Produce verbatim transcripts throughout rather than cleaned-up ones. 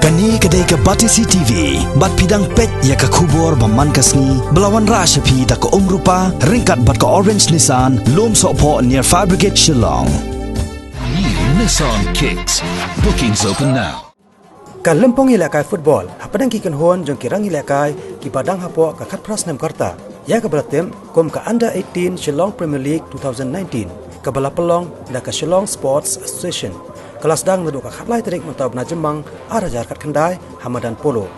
Kane ka dei ka Batesi T V, bad phi dang peit ïa ka khubor ba man ka sngi, ba la wanrah sha phi da ka Umrupa, ryngkat bad ka Orange Nissan, Lumsohphoh near Fire Brigade, Shillong. New Nissan Kicks. Bookings open now. Ka lympung ïalehkai football hapdeng ki kynhun jong ki rang ïalehkai kiba dang hapoh ka khatphra snem ka rta, ïa kaba la tip kum ka Under eighteen Shillong Premier League two thousand nineteen, kaba la pynlong da ka Shillong Sports Association, ka la sdang naduh ka khatlai tarik mynta u bnai Jymmang ar hajar khatkhyndai ha madan Polo.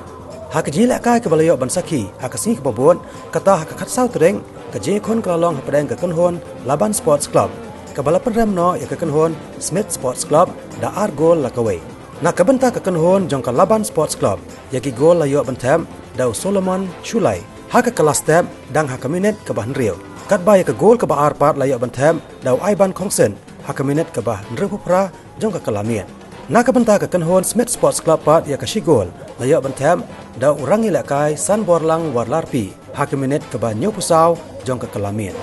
Ha ka jingïalehkai kaba la ïoh ban sakhi ha ka sngi kaba bud, kata ha ka khatsaw tarik, ka jingïakhun ka la long hapdeng ka kynhun Laban Sports Club, kaba la pynrem noh ïa ka kynhun Smith Sports Club da ar gol la kawei. Na ka bynta ka kynhun jong ka Laban Sports Club, ïa ki gol la ïoh ban thep da u Solomon Shulai, ha ka kylla step dang ha ka minit kaba hynriew. Katba ïa ka gol kaba ar pat la ïoh ban thep da u Aiban Khongsen ha ka minit kaba hynriewphew phra jong ka kylla miet. Na ka bynta ka kynhun Smith Sports Club pat, ïa ka shi gol la ïoh ban thep da u rang ïalehkai Sanborlang Warlarpi ha ka minit kaba hynñiewphew saw jong ka kylla miet.